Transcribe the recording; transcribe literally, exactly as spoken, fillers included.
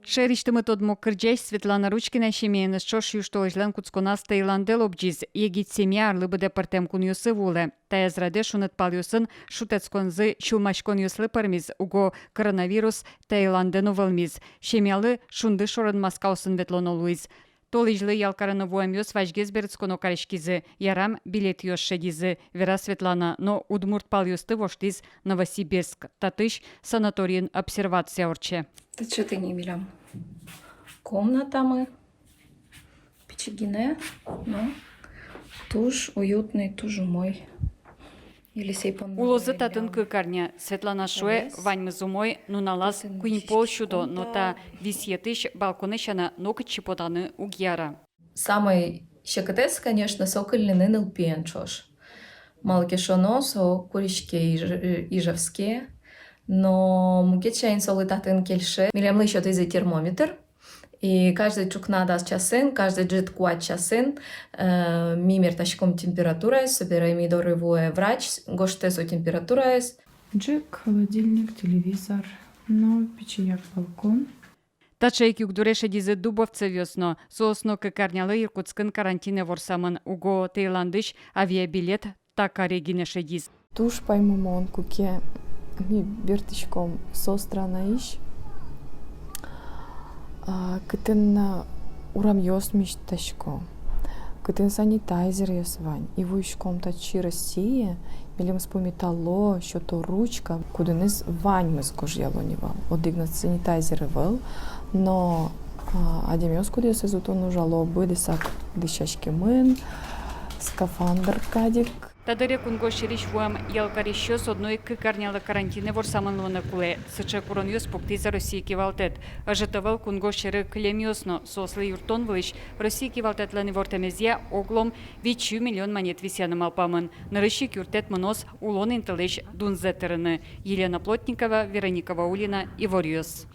Шаерысьтымы тодмо кырӟась Светлана Ручкина семьяеныз ӵош южтолэзьлэн кутсконаз Таиландэ лобӟиз. Егит семья арлы быдэ пӧртэм кунъёсы вуылэ. Таяз радэ шуныт палъёсын шутэтсконзы сюлмаськонъёслы пӧрмиз, уго коронавирус Таиландэ но вӧлмиз. Семьялы шунды шорын маскаосын ветлоно луиз. Толэзьлы ял карыны вуэмъёс вазьгес берытсконо кариськизы, ярам, билетъёс шедизы, вера Светлана, но удмурт палъёсты воштӥз Новосибирск. Татысь санаторийын обсервация ортче. Таӵе тӥни милям комнатамы. Пичи гинэ, но туж уютный, туж умой. Елисей пон. Улозы татын кык арня. Светлана шуэ, ваньмыз умой, нуналаз куинь пол сюдо, но та висъетысь балконэ сяна нокытчы потаны уг яра. Самой секытэз, конечно, со кыллыны нылпиен ӵош. Малы ке шуоно, со куриське Иж-, Ижевске, но мукет сямен солы татын кельше. Милемлы сётӥзы термометр. И каждый ӵукна дас часын, каждый ӝыт куать часын, э, ми мертаськом температураез, собере ми доры вуэ врач, гожтэ со температураез. Ӝӧк, холодильник, телевизор, но пичияк балкон. Таӵе ик югдуре шедизы Дубовцевъёс но. Соос но кык арнялы Иркутскын карантинэ ворсамын, уго Таиландысь авиабилет та каре гинэ шедиз. Туж паймымон, куке ми бертӥськом со странаысь, а, кытын, а, урамъёс миськасько, кытын санитайзеръёс вань. И вуиськом татчы, Россие, милемыз пумитало, сёто ручка, кудӥныз ваньмыз гожъяло ни вал. Одӥг но санитайзер ӧвӧл, но, а, адямиос, кудъёсыз отын ужало, быдэсак дӥсяськемын, скафандр кадь ик. Та дыре кунгож сьӧрысь вуэм ял карисьёс одно ик кык арнялы карантинэ ворсамын луыны кулэ. Сыӵе куронъёс пуктӥз Россия кивалтэт. Ӧжыт ӧвӧл кунгож сьӧры кылемъёс но. Соослы юрттон вылысь Россия кивалтэтлэн ивортэмезъя, оглом вить сю миллион манет висъяны малпамын. Нырысь ик юрттэт мыноз улон интылэсь дунзэ тырыны. Елена Плотникова, Вероника Ваулина, «Иворъёс».